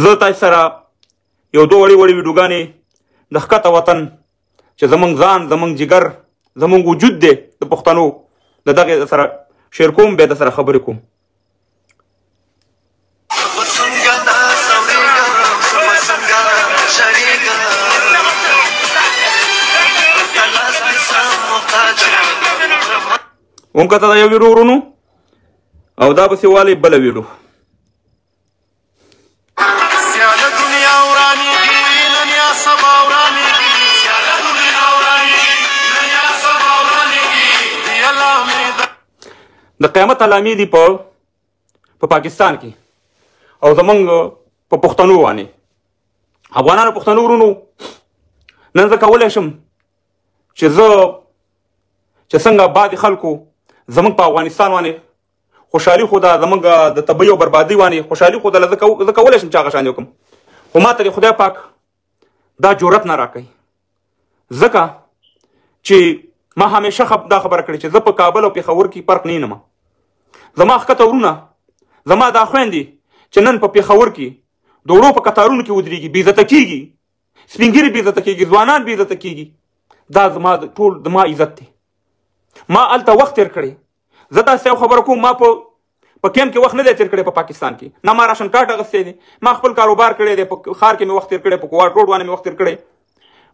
زه تاسو سره یو دوه وړې وړې ویډیوګانې د ښکته وطن چې زمونږ ځان، زمونږ جګر، زمونږ وجود دی د پښتنو، د دغې سره شیر کوم، بیا د سره خبرې کوم. هم کته دا یو ویډیو ورونو، او دا پسې والې بله ویډیو. د قیامت علامې دي په پاکستان کې او زمونږ په پښتنو باندې، افغانانو پښتنو ورونو. نن زه کولی شم چې زه چې څنګه بعضې خلکو زمونږ په افغانستان باندې خوشحالي ښوده، زمونږ د تبعي او بربادي باندې خوشحالي ښودله، زه کولی شم چې هغه شان یې وکړم، خو ما ته دې خدای پاک دا جرأت نه راکوي، ځکه چې ما همیشه دا خبره کړې چې زه په کابل او پېښور کې فرق نه وینم. زما ښکته ورونه، زما دا خویندې چې نن په پېښور کې د وړو په کتارونو کې ودرېږي، بېعزته کېږي، سپین ږیري بېعزته کېږي، ځوانان بېعزته کېږي، دا زما ټول زما عزت دی. ما هلته وخت تېر کړی. زه تاسې یو خبره کوم، ما په کیمپ کې وخت نه دی تېر کړی په پاکستان کې، نه ما راشن کارت اخیستی دی، ما خپل کاروبار کړی دی، په ښار کې مې وخت تېر کړی، په کوهاټ روډ باندې مې وخت تېر کړی،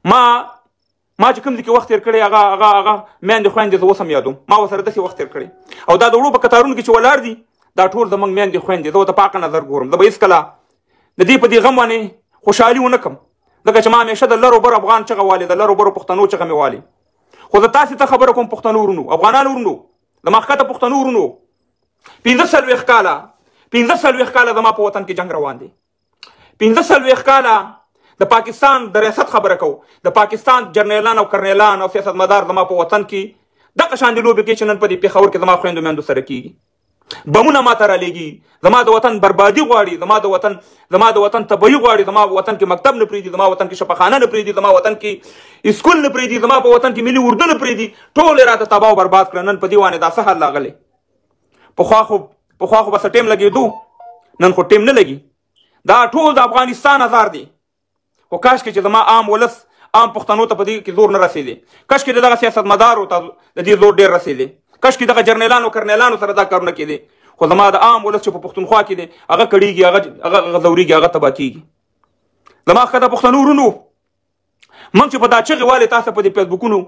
ما چې کوم ځای کې وخت تېر کړی هغه هغه هغه میندې خویندې زه اوس هم یادوم، ما ورسره داسې وخت تېر کړی. او دا د وړو په کتارونو کې چې ولاړ دي دا ټول زموږ میندې خویندې، زه ورته په حقه نظر ګورم. زه به هېڅکله د دې په دې غم باندې خوشحالي ونه کړم، ځکه چې ما همیشه د لرو برو افغان چغه والې، د لرو برو پښتنو چغه مې والې. خو زه تاسې ته خبره کوم پښتنو ورونو، افغانانو ورونو، زما ښکته پښتنو ورونو، 45 کاله، 45 کاله زما په وطن کې جنګ روان دی. 45 کاله د پاکستان د ریاست خبره کوو، د پاکستان جرنیلان او کرنیلان او سیاستمدار زما په وطن کې دغه شان دي لوبې کوي چې نن په دې پېښور کې زما خویندو میندو سره کېږي. بمونه ما ته رالیږي، زما د وطن بربادي غواړي، زما د وطن تباهي غواړي، زما وطن کې مکتب نه پرېږدي، زما وطن کې شفاخانه نه پرېږدي، زما وطن کې اسکول نه پرېږدي، زما په وطن کې ملي اردو نه پرېږدي. ټول یې راته تباه او برباد کړه. نن په دې باندې دا څه حال راغلی. پخوا خو به څه ټیم لګېدو، نن خو ټیم نه لګي. دا ټول د افغانستان ازار دی. خو کاشکې چې زما عام ولس، عام پښتنو ته په دې کې زور نه رسېدی، کاشکې د دغه سیاستمدارو ته د دې زور ډېر رسېدی، کاشکې دغه جرنیلانو کرنیلانو سره دا کارونه کېدی. خو زما د عام ولس چې په پښتونخوا کې دی هغه کړېږي، هغه ځورېږي، هغه تباه کېږي. زما ښکته پښتنو ورونو، موږ چې په دا چغې والې تاسو په دې فیسبوکونو،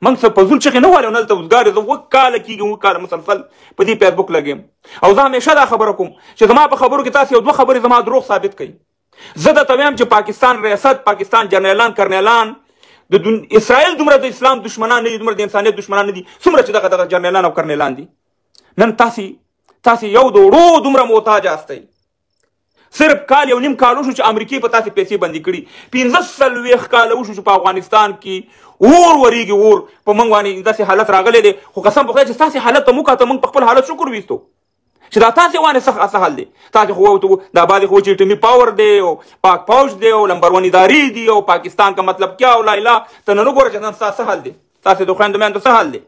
موږ څه په زور چغې نه والې، نو دلته وزګار زه 7 کاله کېږي، 7 کاله مسلسل په دې فیسبوک لګیم. او زه همیشه دا خبره کوم چې زما په خبرو کې تاسو یو دوه خبرې زما دروغ ثابت کړئ. زه درته وایم چې پاکستان ریاست، پاکستان جرنیلان کرنیلان، د اسرائیل دومره د اسلام دشمنان نه دي، دومره د انسانیت دشمنان نه دي څومره چې دغه دغه جرنیلان او کرنیلان دي. نن تاسې یو د وړو دومره محتاج یاستئ. صرف کال یو نیم کال وشو چې امریکې په تاسې پیسې بندې کړي. 45 کاله وشو چې په افغانستان کې اور ورېږي، اور په موږ باندې داسې حالت راغلی دی. خو قسم په خدای چې ستاسې حالت ته مو کاته، موږ په خپل حالت شکر ویستو چې دا تاسې وانه څه حال دی. تاسې خو دا بعضې خو چې اټومي پاور دی او پاک فوج دی او لمبر 1 ادارې دي او پاکستان کا مطلب کیا او لا اله، ته نن وګوره چې نن ستا څه حال دی، تاسې د خویندو میندو څه حال دی.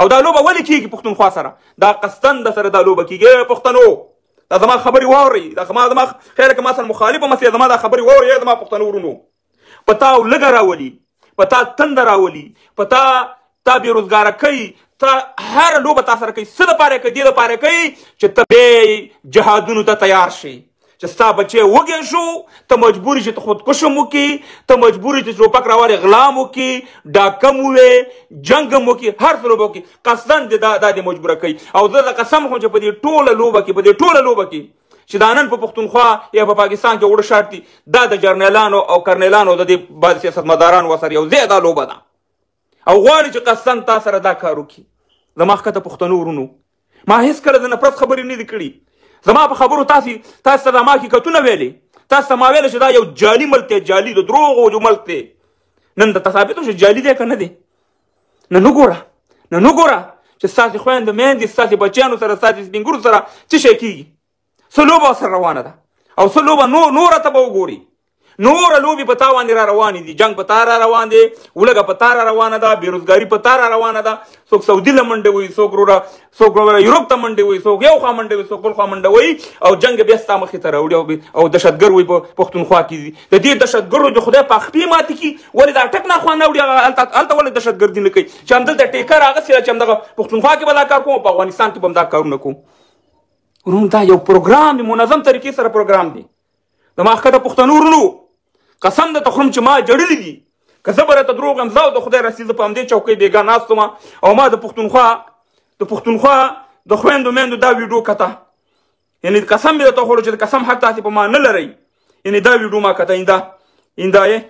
او دا لوبه ولې کېږي پښتونخوا سره؟ دا قصداً د سره دا لوبه کېږي. ای پښتنو، دا زما خبرې واورئ، دا زما خیر که ما سره مخالف هم سئ، زما دا خبرې واورئ. ای زما پښتنو ورونو، په تا لږه راولي، په تا تنده راولي، په تا بې روزګاره کوي، تا هر لوبه تا سره کوي. څه دپاره یې کوي؟ دې دپاره یې کوي چې ته بې جهادونو ته تیار شې، چې ستا بچی وږی شو، ته مجبور یې چې ته خودکش هم وکړي، ته مجبور یې چې ټوپک راوړې غلا هم وکړي، ډاکه هم ووې، جنګ هم وکړي، هر څه لوبه وکړي. قصداً دې دا دې مجبوره کوي. او زه د قسم خورم چې په دې ټوله لوبه کې، په دې ټوله لوبه کې چې دا نن په پښتونخوا یا په پاکستان کې اوړه شارټ دي، دا د جرنیلانو او کرنیلانو د دې بعضې سیاستمدارانو ورسره یو ځای دا لوبه ده او غواړي چې قصداً تا سره دا کار وکړي. زما ښکته پښتنو ورونو، ما هېڅکله د نفرت خبرې نه دي کړي. زما په خبرو تاسې ته دا ما حقیقتونه ویلې، تاسې ته ما ویلې چې دا یو جعلي ملک دی، جعلي د دروغو یو ملک دی. نن درته ثابته شوه چې جعلي دی که نه دی. نن وګوره، نن وګوره چې ستاسې خویندې میندې، ستاسې بچیانو سره، ستاسې سپین ږیرو سره څه شی کېږي، څه لوبه سره روانه ده او څه لوبه نوره ته به وګوري. نور لوبې په تا باندې را روانې دي، جنګ په تا را روان دی، ولږه په تا را روانه ده، بېروزګاري په تا را روانه ده، څوک سعودي له منډه وي، څوک وروره یورپ ته منډه وي، څوک یو خوا منډه وي، څوک بل خوا منډه وي، او جنګ بیا ستا مخې ته راوړي او دهشتګر وي په پښتونخوا کې دي. د دې دهشتګرو د خدای په خپې ماتې کړي، ولې دا ټک نه خوا نه وړي؟ هغه هلته ولې دهشتګردي نه کوي چې همدلته ټیکه راغستې ده چې همدغه پښتونخوا کې به دا کار کوم، په افغانستان کې به هم دا کارونه کوم. وروڼو دا یو پروګرام دی، منظم طریقې سره پروګرام دی. زما ښکته پښتنو وروڼو قسم درته خورم چې ما جړلي دي، که زه به راته دروغ یم، زه او د خدای رسي زه په همدې چوکۍ بېګا ناست وم او ما د پښتونخوا د خویندو میندو دا ویډیو کته، یعنې قسم مې درته وخوړو چې د قسم حق تاسې په ما نه لرئ، یعنې دا ویډیو ما کته. اینده یې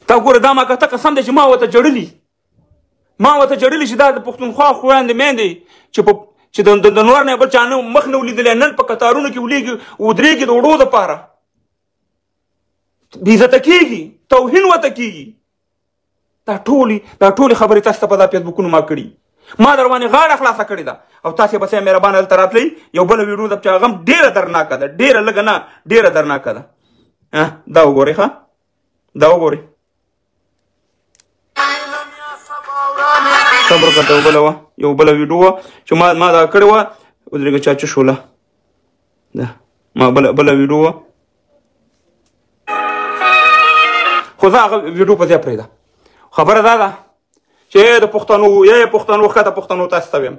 تا ګوره دا ما کته، قسم دی چې ما ورته جړلي، چې دا د پښتونخوا خویندې میندې چې د نور نه بل چا نه مخ نه ولیدلی، نن په کتارونو کې ولیږي ودرېږي د وړو دپاره، بېعزته کېږي، توهین ورته کېږي. دا ټولې خبرې تاسو ته په دا فېسبوکونو ما کړي، ما در باندې غاړه خلاصه کړې ده، او تاسې به سه مهربانه دلته راتلئ. یو بله ویډیو ده چې هغه هم ډېره درناکه ده، ډېره لږه نه، ډېره درناکه ده. دا وګورئ، ښه دا وګورئ، صبر وکړه، یو بله وه، یو بله ویډیو وه چې ما دا کړې وه. ودرېږه چا چې شوله ده، ما بله ویډیو وه، خو زه هغه ویډیو په ځای پرېږده. خبره دا ده چې د پښتنو، ای پښتنو، ښکته پښتنو، تاسې ته وایم،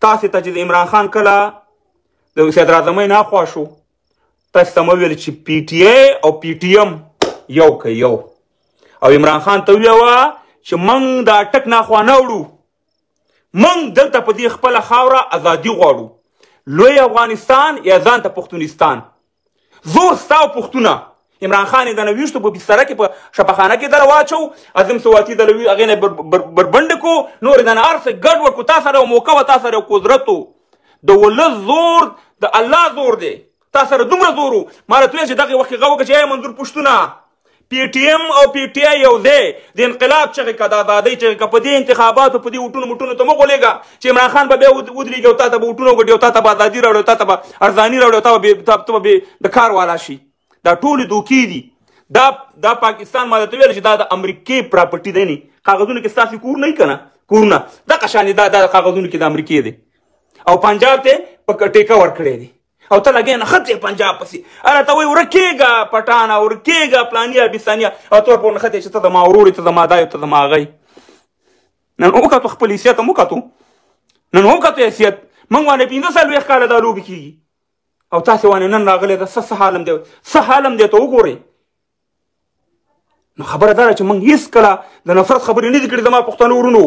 تاسې ته چې د عمران خان کله د صدراعظمۍ نه خوا شو، تاسې ته مه ویل چې پي ټي ای او پي ټي ایم یو که یو، او عمران خان ته ویوه چې موږ دا ټک ناخوا نه وړو، موږ دلته په دې خپله خاوره ازادي غواړو، لوی افغانستان یا ځان ته پښتونستان. زور ستا او پښتونه. عمران خان یې دنه ویشتو په بستره کې، په شپخانه کې دله واچو، عظیم سواتي دله هغې نه بربنډ کو، نور یې دنه هر څه ګډ وډ کو. تا سره یو موقع وه، تا سره یو قدرت و، د ولس زور د الله زور دی، تا سره دومره زور و. ما راته وویل چې دغې وخت کې غږ وکړه چې ای منظور پښتونه، پي ټي ایم او پي ټي آی یو دی، د انقلاب چغې که، د ازادۍ چغې که، په دې انتخاباتو په دې وټونو مټونو ته مه غولېږه چې عمران خان به بیا ودرېږي او تا ته به وټونه وګټي او تا ته به ازادي راوړي او تا ته به ارزاني راوړي او ته به د کار والا شي. دا ټولې دوکې دي. دا پاکستان ما درته ویل چې دا د امریکې پراپرټي دی، نه کاغذونو کې ستاسې کور نه وي که نه، کورونه دغه شان دا کاغذونو کې د امریکې دی، او پنجاب ته په ټیکه ورکړی دی، او ته لګې نښتې پنجاب پسې، اره ته وایي ورکېږه پټانه، ورکېږه پلانیه بستانیه، او ته ورپورې نښتې چې ته زما ورور یې، ته زما دا یې، ته زما هغه یې. نن وکتو خپل حیثیت هم وکتو، نن وکتو حیثیت. موږ باندې 45 کاله دا لوبې کېږي، او تاسې باندې نن راغلی ده، څه حال هم دی، څه حال هم دی، ته وګورئ. نو خبره دا ده چې موږ هېڅکله د نفرت خبرې نه دي کړې زما پښتنو وروڼو.